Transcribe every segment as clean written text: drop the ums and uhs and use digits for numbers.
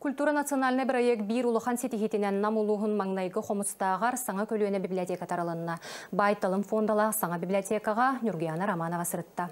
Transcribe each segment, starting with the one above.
Культура национальнай бырайыак биир улахан ситиһиитинэн Нам улууһун маҥнайгы Хомустааҕар саҥа көлүөнэ библиотека тарылынна. Баай-талым фондалаах саҥа библиотекаҕа Ньургуяна Романова сырытта.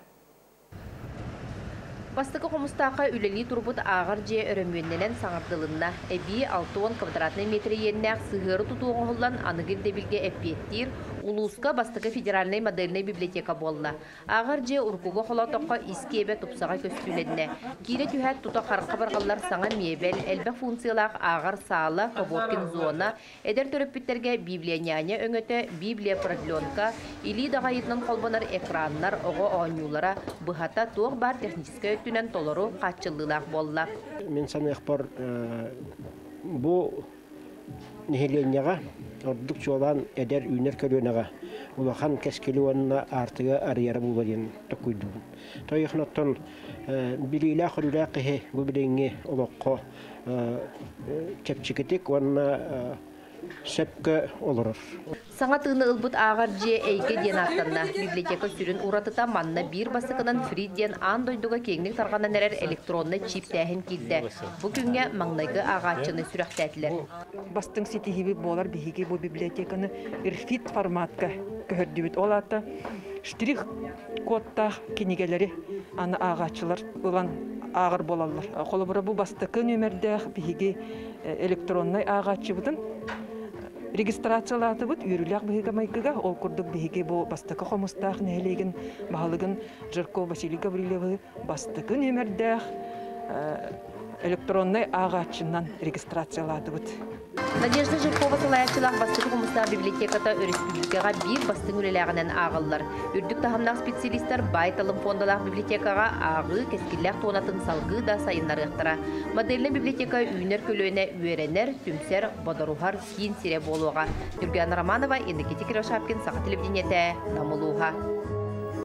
Бастакы Хомустаахха үлэлии турбут ааҕар дьиэ өрөмүөннэнэн саҥардылынна. Эбии 60 квадратнай метр иэннээх сыһыары тутуу оҥоһуллан аныгы ирдэбилгэ эппиэттиир улууска бастакы федеральнай модельнай библиотека буолла. Ааҕар дьиэ уруккуга холоотоххо ис киэбэ тупсаҕай көстүүлэннэ. Киирэ түһээт тута харахха барҕаллар саҥа миэбэл, элбэх функциялаах ааҕар саала, коворкинг зона, эдэр төрөппүттэргэ библия-няня өҥөтө, библия-продленка, илии даҕайыытынан холбонор экраннар, оҕо оонньуулара, быһата, туох баар техническэй өттүнэн толору хааччыллыылаах буолла. Мин саныахпар, бу нэһилиэнньэҕэ, ордук чуолаан эдэр үүнэр көлүөнэҕэ улахан кэскили уонна аартыгы арыйара буолуо диэн токуйдуубун. Тойон оттон билиилээх-көрүүлээх киһи бу билиҥҥи олоххо чэпчэкитик уонна сөпкө олорор. Саҥа тыыны ылбыт ааҕар дьиэ Эйгэ диэн ааттанна. Библиотека сүрүн уратыта манна биир бастакынан Фрид диэн аан дойдуга киэҥник тарҕанан эрэр электроннай чиптээһин киирдэ. Бу күҥҥэ маҥнайгы ааҕааччыны сүрэхтээтилэр. Бастыҥ ситиһиибит буолар биһиги бу библиотеканы РФИТ форматка көһөрдүбүт. Ол аата штрих кодтаах кинигэлэри аны ааҕааччылар ылан ааҕар буолаллар. Холобура бу бастакы нүөмэрдээх биһиги электроннай ааҕааччыбытын регистрациялаатыбыт үөрүүлээх быһыыга-майгыга. Ол курдук биһиги бу бастакы Хомустаах нэһилиэгин баһылыгын Жирков Василий Гаврильевы бастакы нүөмэрдээх электроннай ааҕааччынан регистрациялаатыбыт. Надежда Жиркова салайааччылаах бастакы Хомустаах библиотеката өрөспүүбүлүкэҕэ биир бастыҥ үлэлээҕинэн ааҕыллар. Үрдүк таһымнаах специалистар баай талым фондалаах библиотекаҕа ааҕыы кэскиллээх туонатын салгыы да сайыннарыахтара. Модельнай библиотека үүнэр көлүөнэ үөрэнэр, түмсэр, бодоруһар киин сирэ буолуоҕа. Ньургуяна Романова, Иннокентий Кривошапкин, Саха телевидениетэ, Нам улууһа.